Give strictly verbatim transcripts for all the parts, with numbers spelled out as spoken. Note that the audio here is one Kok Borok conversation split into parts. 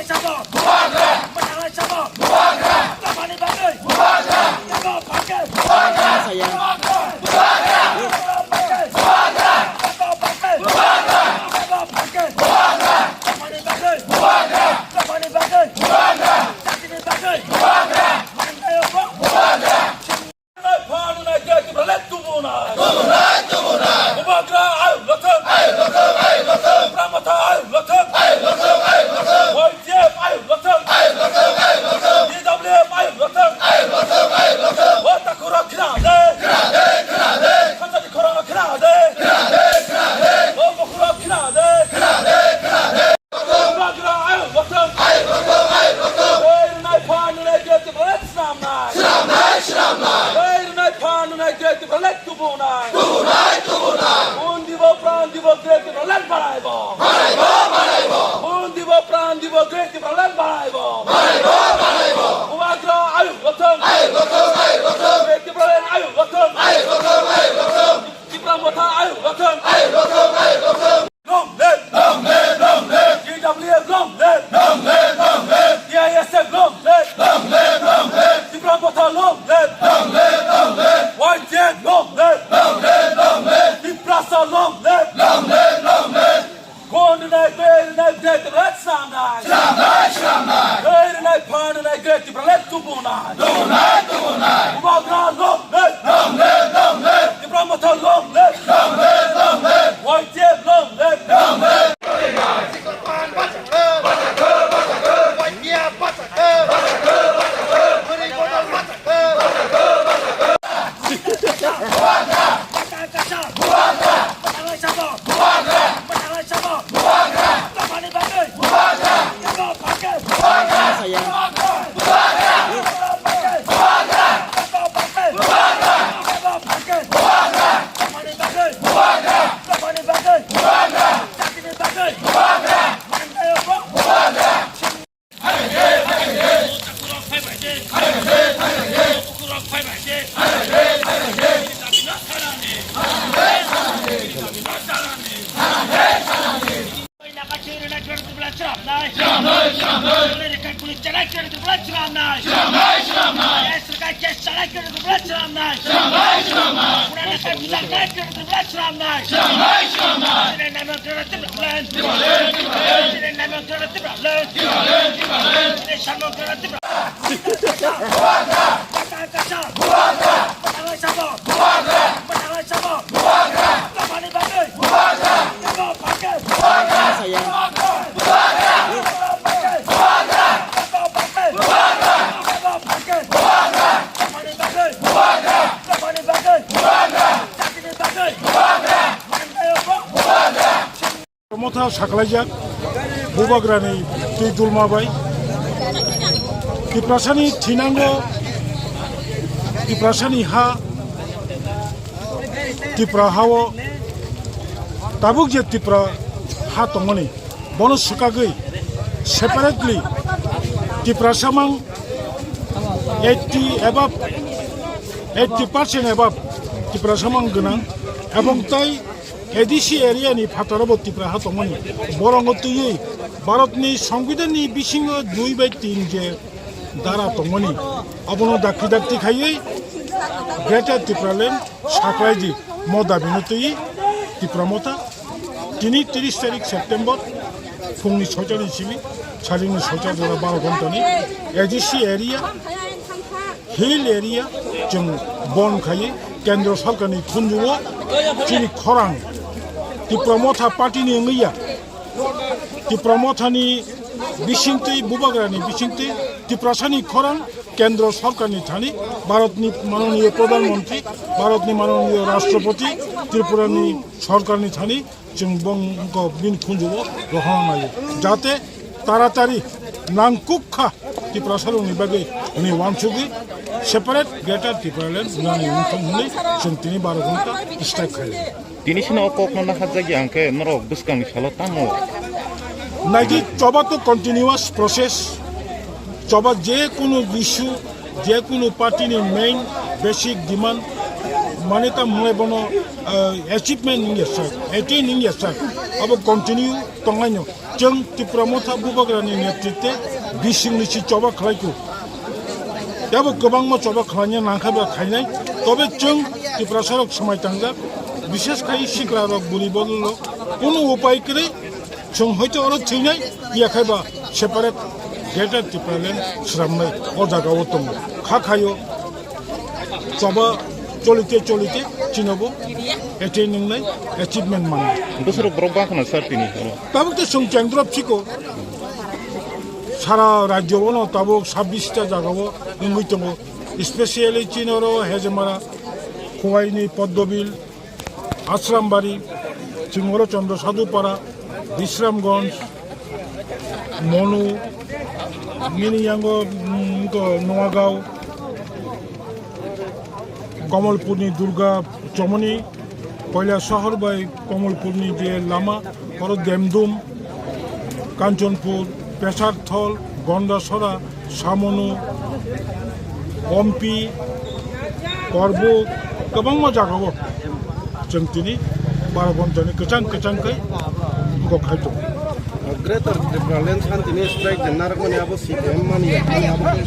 Sabo! Bubagra! Bubagra! Sabo! Bubagra! Tamani bagwi! Bubagra! Sabo bagwi! Bubagra! Sabo bagwi! Bubagra! Sabo bagwi! Bubagra! Sabo bagwi! Bubagra! Tamani bagwi! Bubagra! Tamani bagwi! Bubagra! Jatini bagwi! Bubagra! Mandayo bo! Bubagra! Phanunai khe Tipraland tubunai. Tubunai, tubunai. Bubagra ayuk lathang. Ayuk lathang, ayuk lathang. Tipra Motha ayuk lathang. Ayuk lathang, ayuk lathang. Y T F ayuk lathang. Ayuk lathang, ayuk lathang. T W F ayuk lathang. Ayuk lathang, ayuk lathang. O takhurok khna de. Khna de, khna de. Khachari khorang khna de. Khna de, khna de. O bokhorok khna de. Khna de, khna de. Bubagra ayuk lathang. Ayuk lathang, ayuk lathang. Twi rwnai phanunai khe Tipraland swnamnai. Swnamnai, swnamnai. Twi rwnai phanunai khe Tipraland tubunai. Tubunai, tubunai. Khun dibo pran dibo khe Tipraland banaibo. Banaibo, banaibo. Khun dibo pran dibo khe Tipraland banaibo. Banaibo, banaibo. Bubagra ayuk lathang. Ayuk lathang, ayuk lathang. Khe Tipraland ayuk lathang. Ayuk lathang, ayuk lathang. Tipra Motha ayuk lathang. Ayuk lathang, ayuk lathang. Long live! Long live! Long live! T W F long live! Long live! Long live! T I S F long live! Long live! Long live! Tipra Motha long live! Long live! Long live! Y T F long live! Long live! Long live! Tiprasa long live! Long live! Long live! Khun rwnai, twi rwnai, twi rwnai, Tipraland swnamnai. Swnamnai, swnamnai. Twi rwnai, phanunai khe Tipraland tubunai. Tubunai, tubunai. Bubagra long live! Long live! Long live! Tipra Motha long live! Long live! Long live! Y T F long live! Long live! Motha saklaijak Bubagrani twi dulma bai. Tiprasani thinango, Tiprasani ha, Tipra hao tabuk je Tipra ha tongmani, bono swkagwi separately Tiprasa mang eighty above, eighty percent above Tiprasa mang gwnang, ebong tai A D C area ni phataro bo Tipra ha tongmani, borongo twiwi Bharat ni Songbidan ni bisingo dui bai tin je dara tongmani, abono dakti dakti khaiwi Greater Tipraland saklaidi mo dabi no twiwi Tipra Motha tini tris tarik September phungni soita ni simi, sajingni soita jora baro ghonta ni A D C area, hill area chwng bon khaiwi Kendra Sarkar ni khunju o chini khorang Tipra Motha party ni wngwi ya. Tipra Motha ni bisingtwi, Bubagra ni bisingtwi Tiprasa ni khorang Kendra Sarkar ni thani, Bharat ni manoniyo Pradhan Mantri, Bharat ni manoniyo Rashtrapati, Tripura ni Sarkar ni thani chwng bongkok bini khunju o rohorna nai, jate taratari nangkuk kha Tiprasa rok ni bagwi hwnwi uansugwi separate Greater Tipraland nani wngthung hwnwi chwng tini baro ghonta strike khai. Tini sino o kokno nahajagya hwnkhe norok bwskangni salo tamo. Naidi, choba to continuous process. Choba je kunu issue, je kunu party ni main basic demand Mane ta mwnai bono, eh, achievement wngya sak, attain wngya sak, abo continue tonglaino. Chwng Tipra Motha Bubagrani netritwe bisingni si choba khlaikhu. Tebo kwbangma choba khlaina nangkha ba khainai. Tobe chwng Tiprasarok swmai tangjak, bishes khai siklarok, buri bodolrok, kunu upai kwrwi chwng hoito oro thwinai, yakhai ba separate Greater Tipraland sramnai o jagao tongo. Kha khaio choba cholite cholite chinobo attain wngnai, achievement mannai. Bwswrok borok bangkhana sir tini oro. Tabuk to chwng kendro phiko sara rajyo bono tabuk sabbish ta jagao wngwi tongo. Specially chini oro Hejemara, Khuwaini, Poddobil, Asrambari, chwng oro Chandra Sadhupara, Bisramganj, Monu, nini yango, mm, to Noagao, Komolpurni Durga Chomoni, Koilasahar bai Komolpurni je lama, oro Demdum, Kanchanpur, Pesarthol, Gondasora, Samonu, Ompi, Korbuk, kwbangma jagao chwng tini baro ghontani kwchang kwchang khe kok khai tongo. Greater Tipraland Santini strike je narwkmani abo C P M mani, mani abo khe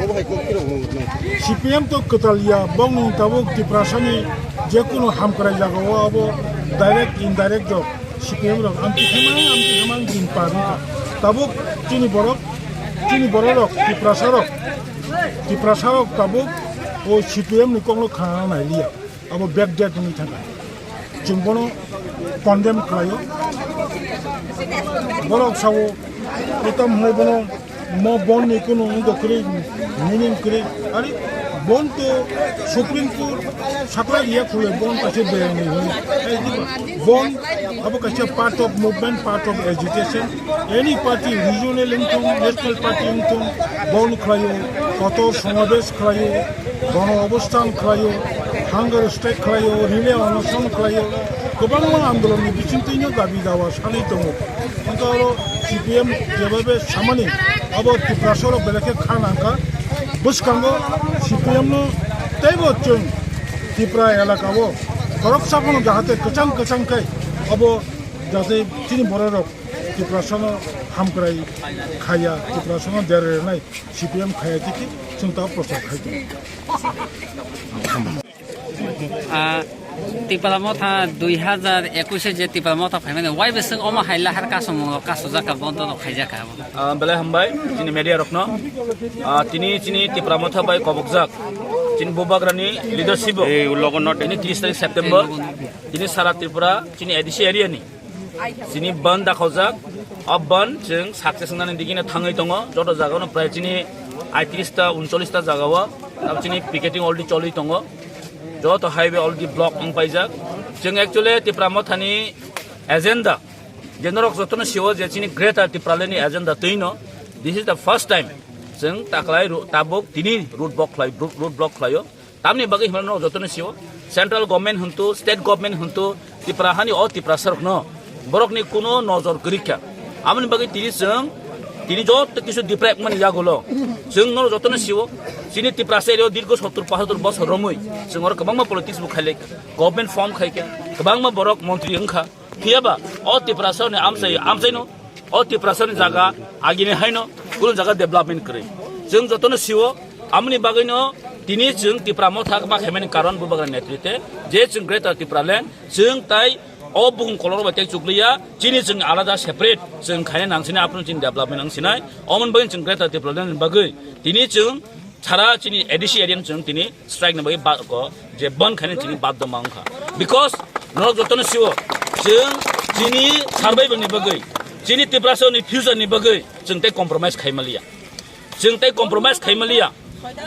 bo hai kok phirok nung nai. C P M to kwtal ya, bongni tabuk Tiprasani jekunu hamkrai jagao abo direct indirect rok C P M rok amtwi khaimang, amtwi khaimang din par wngkha. Tabuk chini borok, chini bororok, Tiprasarok, Tiprasarok tabuk o C P M ni kokno khna nai liya. Abo backdate wngwi thangkha. Chwng bono condemn khlaio. Borok sao, etam hwnwi bono mo bond ni kunu wngkha kwrwi, meaning kwrwi. Ari bond to Supreme Court sakla riya khulai bond kaisa beyang ni hwnwi. Bond abo kaisa part of movement, part of agitation. Any party, regional wngthung, national party wngthung, bond khlaio, kotor somabesh khlaio, gono obosthan khlaio, hunger strike khlaio, relay onoson khlaio, kwbangma andolonni bisingtwino dabi dawa sanwi tongo. Hwnkhe oro C P M jebaibai samani abo Tiprasarok belai khe kha nangkha. Bwskango C P M no teibo chwng Tipra elakao khoroksa phano jahate kwchang kwchang khai abo jate chini bororok Tiprasano hamkrai khaiya, Tiprasano dererwnai C P M khaiya tiki chwng ta prochar khai tongo. Ah, Tipra Motha dui hazar ekwis e je Tipra Motha phaimani, waibo chwng omo hai lahar kasumung kasujak kha, bondo rok khaijak kha. Ah, belai hambai chini media rokno. Ah, tini chini Tipra Motha bai kobokjak chini Bubagrani leadership o. Ei, ulogo not. Tini tris tarik September. Tini sara Tripura chini A D C area ni chini bandh dakhaujak. O bandh chwng success wngnani digino thangwi tongo. Joto jagano prai chini aitris ta, uncholish ta jagao abo chini picketing already choli tongo. Joto highway already block wng paijak. Chwng actually Tipra Mothani agenda, je norok jotono sio je chini Greater Tipraland ni agenda twino, this is the first time chwng taklai ro-, tabuk tini road block khlai, road, road block khlaio. Tamni bagwi hwnba norok jotono sio, central government hwntu, state government hwntu, Tipra hani o Tiprasarokno borokni kuno nojor kwrwi kha. Aboni bagwi tini chwng, tini joto kisu deprive mani yagulo chwng norok jotono sio, chini Tiprasa area o dirgo sottur pochattur bosor romwi chwng oro kwbangma politics bo khailai kha, government form khai kha, kwbangma borok montri wng kha. Phiya ba o Tiprasarokni amchai, amchaino o Tiprasarokni jaga agini haino kunu jaga development kwrwi. Chwng jotono sio, amoni bagwino tini chwng Tipra Motha ma khaimani karon Bubagra netrite je chwng Greater Tipraland chwng tai o bukhung kolor bai tei chukliya, chini chwng alada separate chwng khaina nang sinai, aphuru chini development nang sinai. Omoni bagwi chwng Greater Tipraland ni bagwi tini chwng sara chini A D C area ni chwng tini strike ni bagwi ba-, ko je bandh khaina chini badhyo ma wngkha. Because norok jotono sio, chwng chini survival ni bagwi, chini Tiprasa ni future ni bagwi chwng tei compromise khai maliya. Chwng tei compromise khai maliya.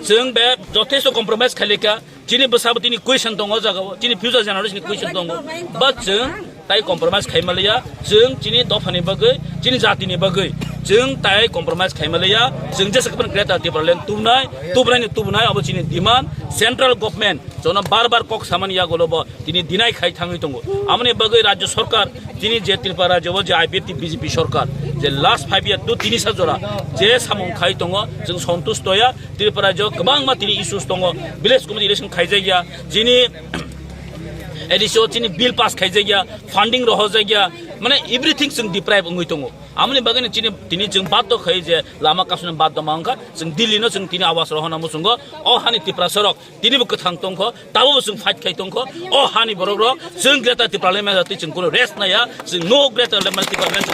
Chwng be jothesto compromise khai leka. Chini bwsabo tini question tongo o jagao, chini future generation ni question tongo. But chwng tai compromise khai maliya, chwng chini dophani bagwi, chini jatini bagwi chwng tai compromise khai maliya. Chwng jesa kwbangma Greater Tipraland tubunai, tubunai ni tubunai, abo chini demand. Central government jono bar bar kok samani yagulo bo tini deny khai thangwi tongo. Amoni bagwi rajya sarkar chini je Tripura rajya o je I P F T B J P sarkar je last five year to tini sa jora je samung khai tongo, chwng sontush toya. Tripura rajya o kwbangma tini issues tongo, village committee election khaijakya, chini A D C o chini bill pass khaijakya, funding rohorjakya, mane everything chwng deprive wngwi tongo. Amoni bagwino chini tini chwng baddo khai je lama kasuna baddo ma wngkha, chwng Delhi no chwng tini awas rohorna muchungo. O hani Tiprasa rok tini bo kwthang tongkho, tabo bo chwng fight khai tongkho. O hani borok rok chwng Greater Tipraland twi chwng kuno rest naya, chwng no Greater Tipraland.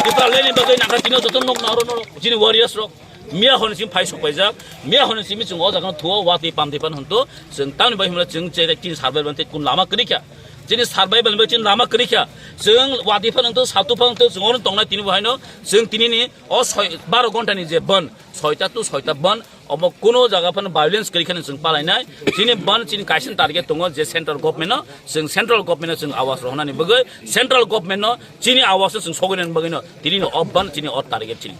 Tipraland ni bagwi nangkha tini joto nok naro noro chini warriors rok. Miya hwnwi simi phai sokpaijak, miya hwnwi simi chwng o jaga no thuo, watwi pamtwi phano hwnto, chwng tamni bai hwnle chwng che chini survival tei kun lama kwrwi kha, chini survival bai chini lama kwrwi kha, chwng watwi phano hwnto, satu phano hwnto, chwng ono tongnai tini bo haino, chwng tini ni o soi, baro ghonta ni je ban, soita to soita ban, omo kuno jaga phano violence kwrwi khani chwng palainai, chini ban chini kaisa target tongo je central government no, chwng central government no chwng awas rohornani bagwi, central government no chini awas no chwng sogwinani bagwi no, tini no o ban chini o target chini.